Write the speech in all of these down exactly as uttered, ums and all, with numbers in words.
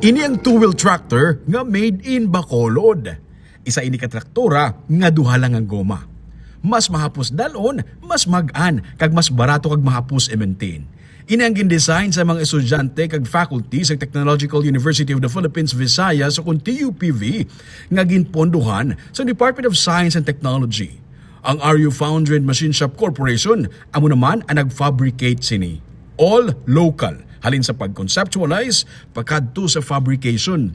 Ini ang two-wheel tractor nga made in Bacolod. Isa ini ka traktora nga duha lang ang goma. Mas mahapos dal-on, mas mag-an, kag mas barato kag mahapos i-maintain. Ini ang gin-design sa mga estudyante kag faculty sa Technological University of the Philippines Visayas, o kon T U P V, nga ginpondohan sa Department of Science and Technology. Ang Aryu Foundry and Machine Shop Corporation amo naman ang nag-fabricate sini. All local, halin sa pag-conceptualize pakadto sa fabrication.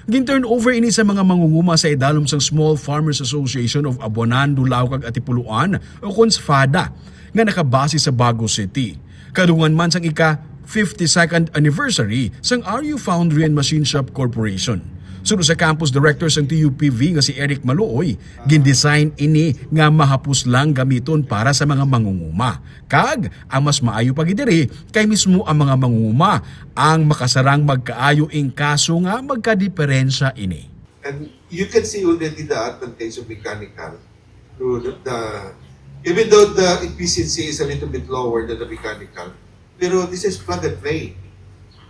Gin-turn over ini sa mga mangunguma sa idalom sang Small Farmers Association of Abuanan, Dulao, kag Atipuluan, o kon SFADA, nga nakabase sa Bago City. Kadungan man sang ika fifty-second anniversary sang Aryu Foundry and Machine Shop Corporation. Suno sa campus director sang T U P V nga si Eric Maluoy, gin-design ini nga mahapos lang gamiton para sa mga mangunguma. Kag ang mas maayo pa gid diri kay mismo ang mga mangunguma ang makasarang magkaayo in kaso nga magkadiperensya ini. And you can see already the advantage of mechanical. Through the, the, even though the efficiency is a little bit lower than the mechanical, pero this is plug and play.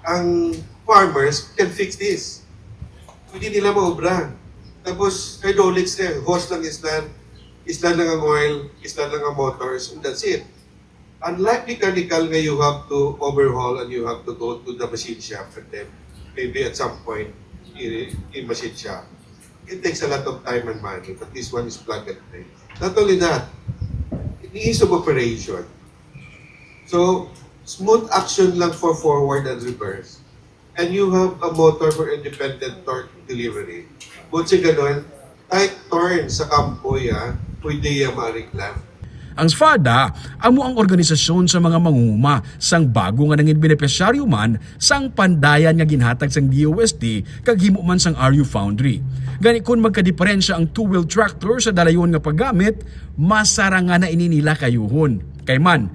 Ang farmers can fix this. Pwede nila maobra. Tapos hydraulics na, hose lang islan, islan lang ang oil, islan lang ang motors, and that's it. Unlike mechanical nga you have to overhaul and you have to go to the machine shop and then maybe at some point i-, i-machine shop, it takes a lot of time and money, but this one is plug and play. Not only that, in ease of operation. So, smooth action lang for forward and reverse. And you have a motor for independent torque delivery. But sa ganun, tight turn sa kampo ya, pwede ya maariglan. Ang SFADA amo ang organisasyon sa mga mangunguma sang bago nga nangin benepisyaryo man sang pandayan nga ginhatag sang D O S T kag himo man sang Aryu Foundry. Gani, kon magkadiperensya ang two-wheel tractor sa dalayon nga paggamit, mas sarangan na ini nila kayuhon. Kay man,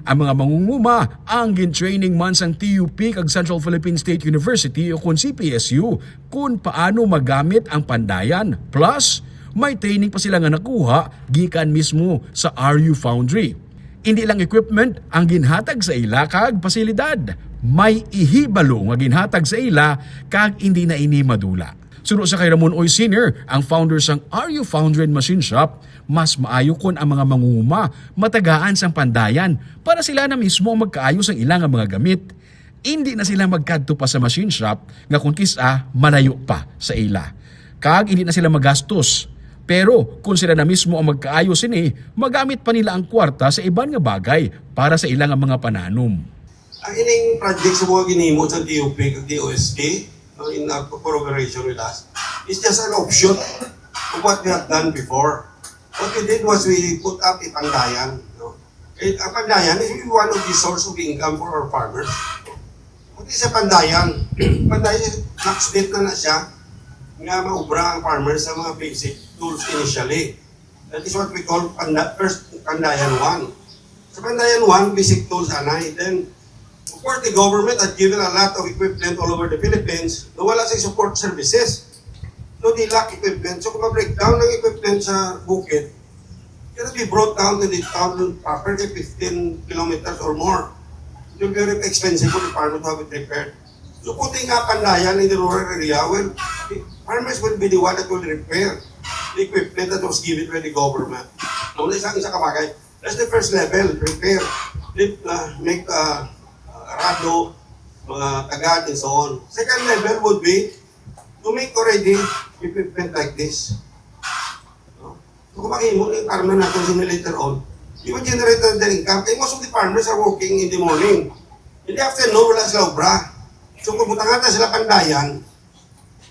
ang mga mangunguma ang gin-training man sang T U P kag Central Philippine State University, o kon C P S U, kon paano magamit ang pandayan. Plus, may training pa sila nga nakuha gikan mismo sa Aryu Foundry. Indi lang equipment ang ginhatag sa ila kag pasilidad. May ihibalo nga ginhatag sa ila kag indi na ini madula. Suno sa kay Ramon Uy Senior, ang founder sang Aryu Foundry and Machine Shop, mas maayo kon ang mga mangunguma matagaan sang pandayan para sila na mismo ang magkaayo sang ila nga mga gamit. Indi na sila magkadto pa sa machine shop nga kon kis-a malayo pa sa ila, kag indi na sila magastos. Pero kon sila na mismo ang magkaayo sini, magamit pa nila ang kwarta sa iban nga bagay para sa ila nga mga pananom. Ang ining project sa mga ginhimo sa D O P kag D O S T, no, in uh, cooperation with us, is just an option of what we have done before. What we did was we put up a pandayan. No? Eh, ang pandayan is one of the source of income for our farmers. What is a pandayan? Pandayan, blacksmith na na siya nga maubra ang farmers sa mga basic tools initially. That is what we call panda, first Pandayan one. Sa Pandayan one, basic tools anay. Then, of course, the government had given a lot of equipment all over the Philippines na wala sa support services. So, they lack equipment. So, kung ma-breakdown ang equipment sa bukid, it will be brought down to the town proper, kay fifteen kilometers or more. It will be very expensive for the farmer to have it repaired. So, putting up Pandayan in the rural area, well, the farmers will be the one that will repair the equipment that was given by the government. Ang isang isa ka bagay, that's the first level, repair. Lift, uh, make uh, arado, mga tagad, and so on. Second level would be to make already equipment like this. No? So, kung makahimo yung karma natin sa later on, you will generate another income. Kaya most of the farmers are working in the morning. In the afternoon, wala sila obra. So, kung butangatan sila Pandayan,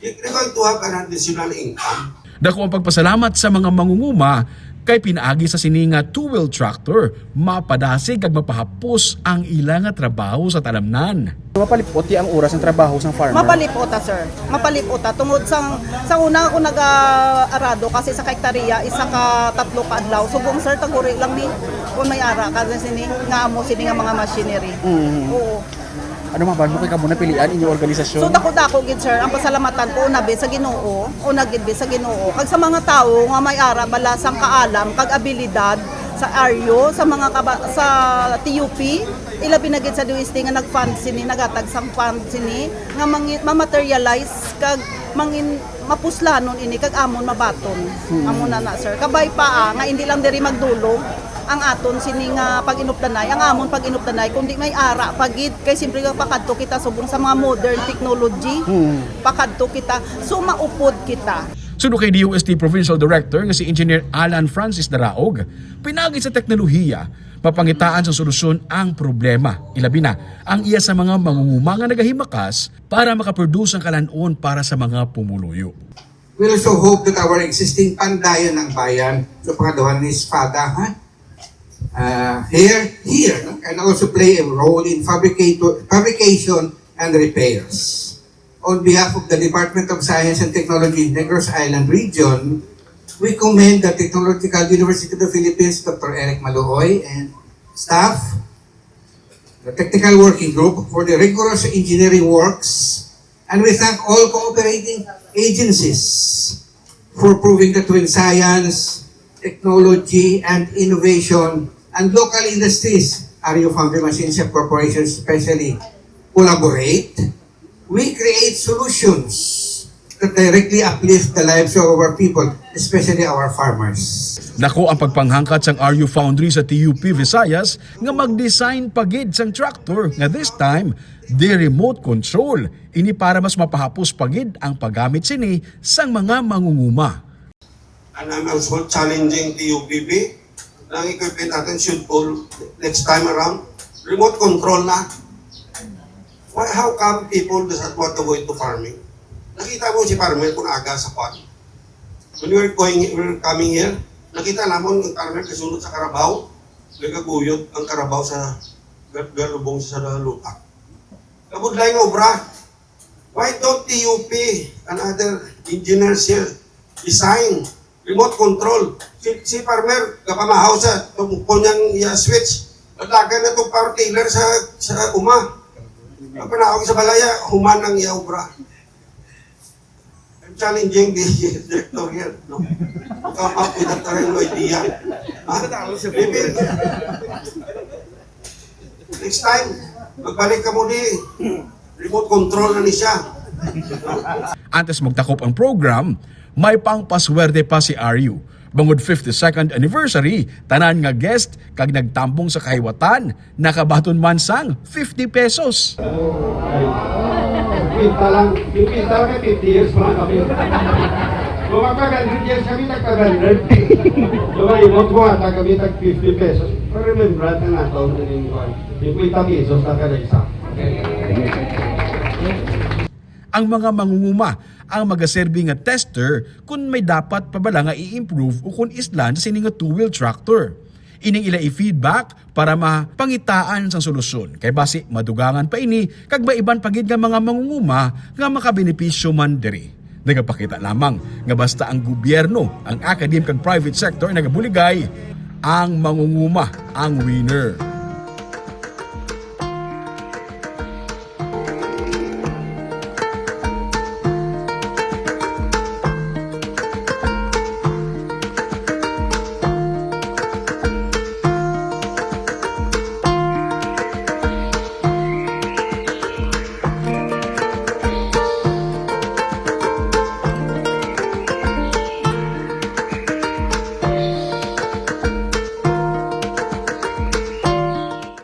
they're going to have an additional income. Dako ang pagpasalamat sa mga mangunguma kay pinaagi sa sini nga two-wheel tractor, mapadasig kag mapahapos ang ila nga trabaho sa talamnan. Mapalipot ang oras ng trabaho sang farmer. Mapalipot ta, sir. Mapalipot ta tungod sang sa una ako nag-arado kasi sa kahektarya isa ka tatlo ka adlaw. Subong, sir, taguri lang ni kung may ara ka sa sini nga amo sini nga mga machinery. Mm. Oo. Ano man mo kay kamo napilian inyong organisasyon? So dako-dako gid, sir, ang pasalamatan ko una bi sa Ginoo, una gid bi sa Ginoo. Kag sa mga tawo nga may ara bala sang kaalam kag abilidad sa aryo, sa mga kaba- sa T U P, Ilabi na gid sa D O S T nga nag-fund sini, naghatag sang fund sini nga mangi-, ma-materialize kag mangin mapuslanon ini kag amon mabaton. Amo na na, sir. Kabay pa, ah, nga indi lang diri magdulong ang aton sini nga pag-inupdanay, ang amon pag-inupdanay, kundi may ara pa gid kay siyempre pakadto kita subong sa mga modern technology. Pakadto kita, so maupod kita. Suno kay D O S T Provincial Director nga si Engineer Alan Francis Daraog, pinagi sa teknolohiya, mapangitaan sa solusyon ang problema, ilabi na ang iya sa mga mangunguma nga nagahimakas para makaproduce ang kalan-on para sa mga pumuluyo. We also hope that our existing Pandayon ng Bayan, so pangaduhan ni Espada, ha? Uh, here, here, no, can also play a role in fabricator, fabrication and repairs. On behalf of the Department of Science and Technology, Negros Island Region, we commend the Technological University of the Philippines, Doctor Eric Maluoy, and staff, the Technical Working Group, for the rigorous engineering works, and we thank all cooperating agencies for proving that when science, technology, and innovation and local industries, Ario Foundry Machine Shop Corporation especially, collaborate, we create solutions that directly uplift the lives of our people, especially our farmers. Dako ang pagpanghangkat sang Ario Foundry sa T U P Visayas nga mag-design pa gid sang tractor nga this time di remote control. Ini para mas mapahapos pa gid ang paggamit sini sang mga mangunguma. And I'm also challenging T U P B. Ang equipment natin should all, next time around, remote control na. Why, how come people does not want to go into farming? Nakita mo si farmer kung aga sa kwan. When we were going, we were coming here, nakita namon ang farmer kasunod sa karabaw, nagaguyod ang karabaw sa gal-, galubong sa lupa. Kabudlay nga obra. Why don't T U P and other engineers here design remote control? Si, si farmer, kapamahaw sa tumuko niyang iya switch. Paglagan na itong power tiller sa, sa uma. Ang panawag sa balaya, human ang iya obra. I'm challenging the director here, no? Come up with a terrible idea. Ha? Maybe, next time, magbalik ka mo di, remote control na ni siya. Antes magtakop ang program, may pangpaswerte pa si Aryu. Bangod fifty-second anniversary, tanan nga guest kag nagtambong sa kahiwatan, nakabaton man sang fifty pesos. Yung pinta lang, yung pinta lang, fifty years pa lang kami. Kung magpag hundred years kami, nagpag hundred. Yung mga imot mo, ata kami tag fifty pesos. Pero remembrance na nato, yung kwan. Fifty pesos na kada isa. Ang mga mangunguma ang magaserbi nga tester kung may dapat pa bala nga i-improve o kung islan sa sini nga two-wheel tractor. Ining ila i-feedback para mapangitaan sang solusyon, kay basi madugangan pa ini kag may iban pa gid nga mga mangunguma nga makabenepisyo man diri. Nagapakita lamang nga basta ang gobyerno, ang academe kag private sector nagabuligay, ang mangunguma ang winner.